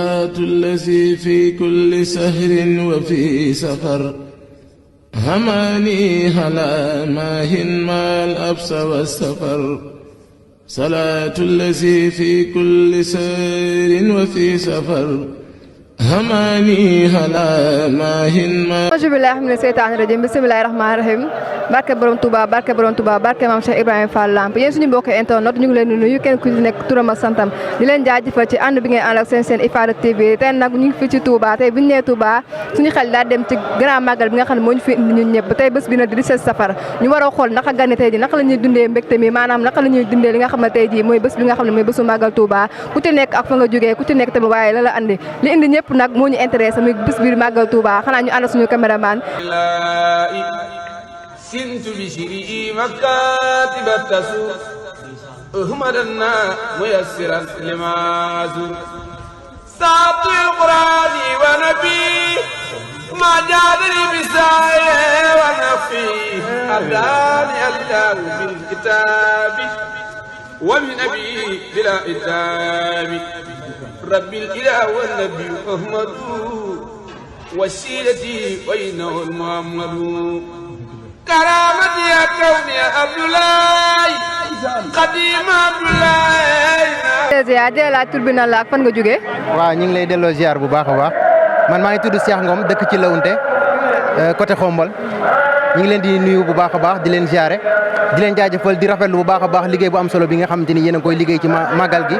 الذي في كل سهر وفي سفر هماني هلا ماهن ما الأبس والسفر صلاة الذي في كل سهر وفي سفر هماني هلا ماهن ما auzu billaahi mina seytaani rajiim bismillaahi rahmaani rahiim barke borom Touba barke maam Cheikh Ibrahima Fall Lamp yéen suñu mbokk internet ñu ngi leen di nuyu kenn ku ci nekk turam ak santam di leen jaajëfal ci ànd bi ngeen ànd ak seen Ifada TV tey nag ñu ngi fi ci Touba tey bu ñu nee Touba suñu xel daal dem ci grand magal bi nga xam ne moo ñu fi indi ñun ñëpp tey bés bi nag di 17 safar ñu war a xool naka gane tey ji naka la ñuy dundee mbégte mi maanaam naka la ñuy dundee li nga xam ne tey ji mooy bés bi nga xam ne mooy bésu magal Touba ku ci nekk ak fa nga jógee ku ci nekk tamit waaye la la andi li indi ñëpp nag moo ñu intéressé muy bés bi magal Touba xanaa ñu ànd suñu caméraman سنت بشري مكاتب التسوق أهمدنا ميسرا لما زر ساعة القرآن ونبي ما جادني بسايا ونفي أداني الله بالكتاب ومن أبي بلا إتاب ربي الإله والنبي أحمد وسيلتي وإنه المحمد كرامتي يا كوني يا عبد الله قديم عبد الله ziar de la turbinal la ak fan nga jógee waaw ñu ngi lay delloo ziar bu baax a baax man maa ngi tudd Cheikh Ngom dëkk ci Lawnte côté Xombol ñu ngi leen di nuyu bu baax a baax di leen ziare di leen jaajëfal di rafetlu bu baax a baax liggéey bu am solo bi nga xamante ni yéen a koy liggéey ci màggal gi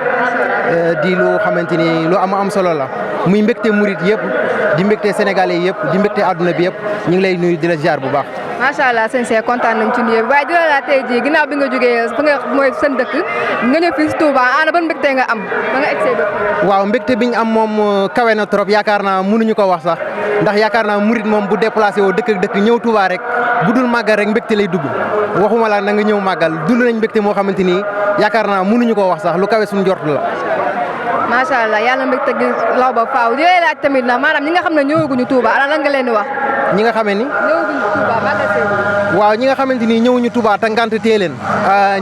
di lu xamante ni lu am solo la muy mbégte murit yëpp di mbégte sénégalais yëpp di mbégte àdduna bi yëpp ñu ngi lay nuyu di la ziar bu baax. macha allah sëñ Cheikh kontaan nañ ci nuyu waaye dina la tey jii ginnaaw bi nga jógee fa nga mooy seen dëkk nga ñëw fii si Touba ana ban mbégte nga am ba nga egg see dëkk. waaw mbégte bi ñu am moom kawe na trop yaakaar naa mënuñu ko wax sax ndax yaakaar naa murit moom bu déplacé woo dëkk ak dëkk ñëw Touba rek bu dul màggal rek mbégte lay dugg waxuma la na nga ñëw màggal dund nañ mbégte moo xamante ni yaakaar naa mënuñu ko wax sax lu kawe suñu njort la. macha allah yàlla mbégte gi law ba faaw di lay laaj tamit nag maanaam ñi nga xam ne ñëwaguñu Touba ana lan nga leen di wax. ñi nga xamee ni. ñëwaguñu Touba màggal see. waaw ñi nga xamante ni ñëwuñu Touba te ngant tee leen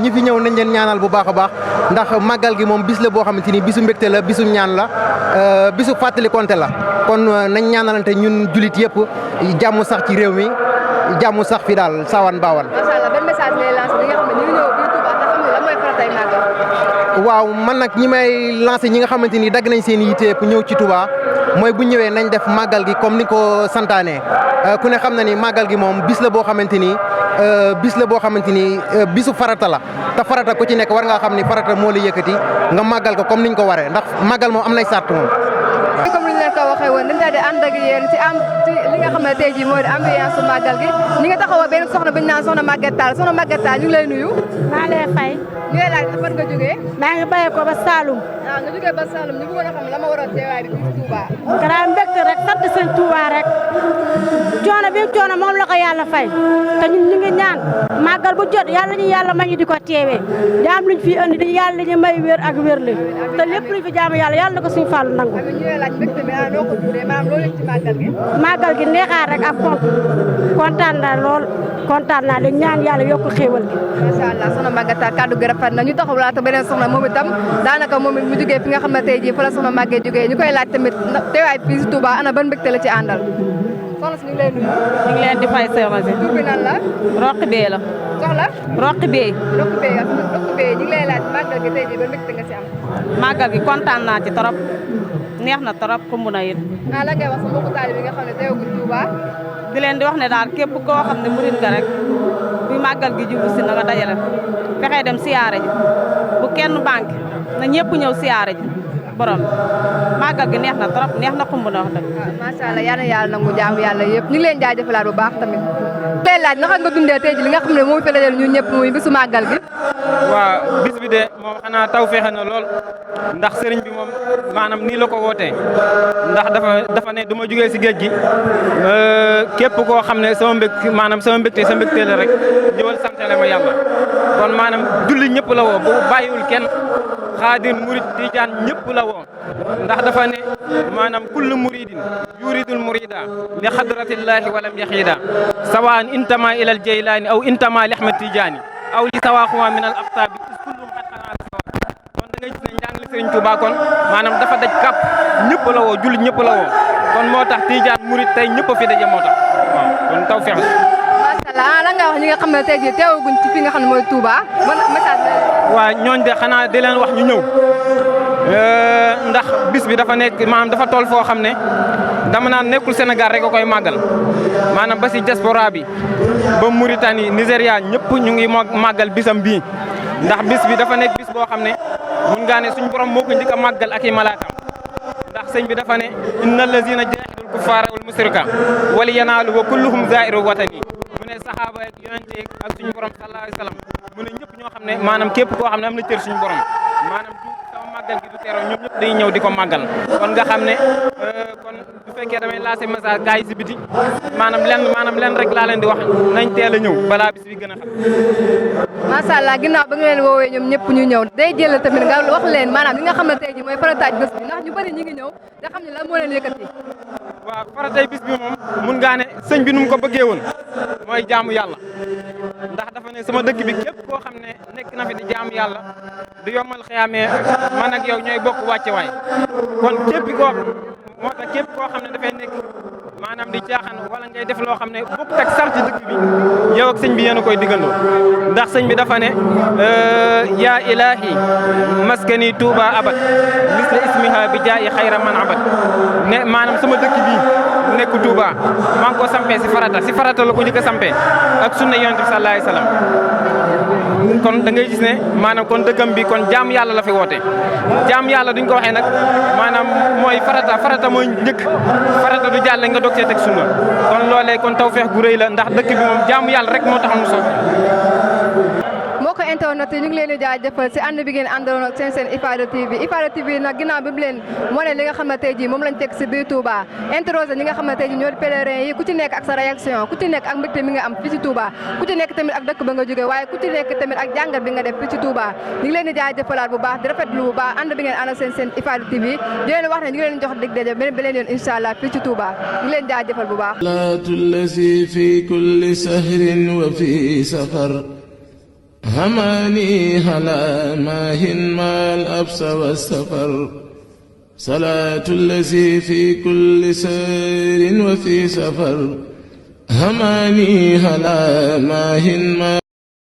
ñi fi ñëw nañ leen ñaanal bu baax a baax ndax màggal gi moom bis la boo xamante ni bisu mbégte la bisu ñaan la bisu fàttali konte la kon nañ ñaanalante ñun julit yëpp jàmm sax ci réew mi jàmm sax fi daal sawan baawan. macha allah ban message ngay lancé ñi nga xam ne ñu ngi ñëw bii Touba te xamul lan mooy faratay màggal. waaw man nag ñi may lancé ñi nga xamante ni dagg nañ seen yite yëpp ñëw ci Touba mooy bu ñëwee nañ def màggal gi comme ni ko santaane ku ne xam na ni màggal gi moom bis la boo xamante ni bisu farata la te farata ku ci nekk war ngaa xam ni farata moo la yëkkati nga màggal ko comme niñ ko waree ndax màggal moom am nay sart moom. comme ni ñu leen ko waxee woon dañu daal di ànd ak yéen ci li nga xam ne tey jii mooy ambiance màggal gi ñi nga taxawoo benn soxna bu ñu naan soxna Maguette Tall ñu ngi lay nuyu. maa lay fay. ñu lay laaj fan nga jógee. maa ngi bàyyi ko ba Saloum. waaw nga jógee ba Saloum ñu bëggoon a xam la ma waroon teewaay bi fii Touba. gannaaw mbégte rek sant seen Touba rek coono moom la ko yàlla fay te ñun ñu ngi ñaan màggal bu jot yàlla ñu yàlla may ñu di ko teewee di am luñ fi andi di yàlla ñu may wér ak wérle te lépp luñ fi jaamu yàlla na ko suñu fàllu nangu. ñu lay laaj mbégte mi noo ko tuddee maanaam loolu ci màggal gi. màggal gi neexaar rek ak kontaan naa lool kontaan naa di ñaan yàlla yokk xéewal gi. macha allah soxna Maguette Tall kàddu gi rafet na ñu taxaw laata beneen soxna moom itam daanaka moom it mu jógee fi nga xam ne tey jii fa la soxna Maguette jógee ñu koy laaj tamit teewaay fii si Touba ana ban mbégte la ci àndal. soxna si ñu ngi lay nuyu. ñu ngi leen di fay soxna si. tur bi nan la. Roqi Bey la. soxla. Roqi Bey. Roqi Bey ñu ngi lay laaj màggal gi tey jii ban mbégte nga si am. màggal gi kontaan naa ci trop neex na trop xumb na it. la ngay wax sa mbokku taalibe bi nga xam ne teewaguñ Touba. di leen di wax ne daal képp koo xam ne murit nga rek bi màggal gi jublu si na nga dajale fexee dem siyaare ji bu kenn banque na ñëpp ñëw siyaare ji borom màggal gi neex na trop neex na xumb na wax dëgg. macha allah yal na yàlla nangu jaamu yàlla yëpp ñu ngi leen jaajëfalaat bu baax tamit. tey laaj naka nga dundee tey ji li nga xam ne moo fi dajale ñun ñëpp muy bisu màggal gi. waaw bis bi de moom xanaa taw feexe na lool ndax sëriñ bi moom maanaam nii la ko wootee ndax dafa ne du ma jugee si géej gi képp koo xam ne sama mbégte sa mbégte la rek jëwal santale ma yàlla kon maanaam julli ñëpp la woo bu bàyyiwul kenn xaadir murid tijaan ñëpp la woo ndax dafa ne maanaam kullu muridin yuridul murida li xadratillahi walam yaxiida sawaan intama ilal jaylaani aw intama li ahmad tijaani aw li sawaaxuma min al aqtaabi is kullum xat xanaa sawa kon da ngay gis ne njàng li sëriñ Touba kon maanaam dafa daj kàpp ñëpp la woo jullit ñëpp la woo kon moo tax Tijaan murit tey ñëpp a fi daje moo tax waaw kon tawfeex la. macha allah lan nga wax ñi nga xam ne tey jii teewaguñ ci fi nga xam ne mooy Touba ban message la. waaw ñooñ de xanaa di leen wax ñu ñëw ndax bis bi dafa nekk maanaam dafa toll foo xam ne dama naan nekkul Sénégal rek a koy màggal maanaam ba si diaspora bi ba Mauritanie Nigéria ñëpp ñu ngi màggal bisam bii ndax bis bi dafa nekk bis boo xam ne mun ngaa ne suñu borom moo ko njëkk a màggal ak i malaakam ndax sëñ bi dafa ne innal lazina jaahidul kuffaara wal musrika wali yanaalu wa kulluhum zaa'iru watani mu ne saxaaba ak yonente ak suñu borom sallallahu alayhi wa sallam mu ne ñëpp ñoo xam ne maanaam képp koo xam ne am na cër suñu borom maanaam sama màggal gi du teeroo ñoom ñëpp dañuy ñëw di ko màggal kon nga xam ne kon bu fekkee damay lancer message gars yi si biti maanaam lenn rek laa leen di wax nañ teel a ñëw balaa bis bi gën a xam. macha allah ginnaaw ba nga leen woowee ñoom ñëpp ñu ñëw day jël tamit nga wax leen maanaam li nga xam ne tey jii mooy farataaj bés bi ndax ñu bëri ñi ngi ñëw te xam ne lan moo leen yëkkati. waaw faratay bis bi moom mun ngaa ne sëñ bi nu mu ko bëggee woon mooy jaamu yàlla ndax dafa ne sama dëkk bi képp koo xam ne nekk na fi di jaamu yàlla du yombal xëyaamee man ak yow ñooy bokk wàcce waay kon képp koo xam ne dafay nekk maanaam di caaxaan wala ngay def loo xam ne bokkut ak sarti dëkk bi yow ak sëñ bi yéen a koy diggandoo ndax sëñ bi dafa ne yaa ilahi maskani Touba abad misla ismiha bi jaayi xayra man abad ne maanaam sama dëkk bi nekk Touba maa ngi ko sampee si farata la ko njëkk a sampee ak sunna yonent bi sallallahu alayhi wasallam kon da ngay gis ne maanaam kon dëkkam bi kon jaam yàlla la fi woote jaam yàlla duñ ko waxee nag maanaam mooy farata mooy njëkk farata du jàll nga doog see teg sunna kon loolee kon tawfeex gu rëy la ndax dëkk bi moom jaamu yàlla rek moo tax mu soog mbokk internet yi ñu ngi leen di jaajëfal si ànd bi ngeen àndaloon ak seen Ifada TV nag ginnaaw bi mu leen wane li nga xam ne tey jii moom lañ teg si biir Touba interrogé ñi nga xam ne tey jii ñoo di pèlerin yi ku ci nekk ak sa réaction ku ci nekk ak mbégte mi nga am fii ci Touba ku ci nekk tamit ak dëkk ba nga jógee waaye ku ci nekk tamit ak jàngat bi nga def fii ci Touba ñu ngi leen di jaajëfalaat bu baax di rafetlu bu baax ànd bi ngeen ànd ak seen Ifada TV di leen wax ne ñu ngi leen jox dig daje beneen yoon incha allah fii ci Touba ñu ngi leen jaajëfal bu baax هماني هلا ماهن ما الأبس والسفر صلاة الذي في كل سير وفي سفر هماني هلا ماهن ما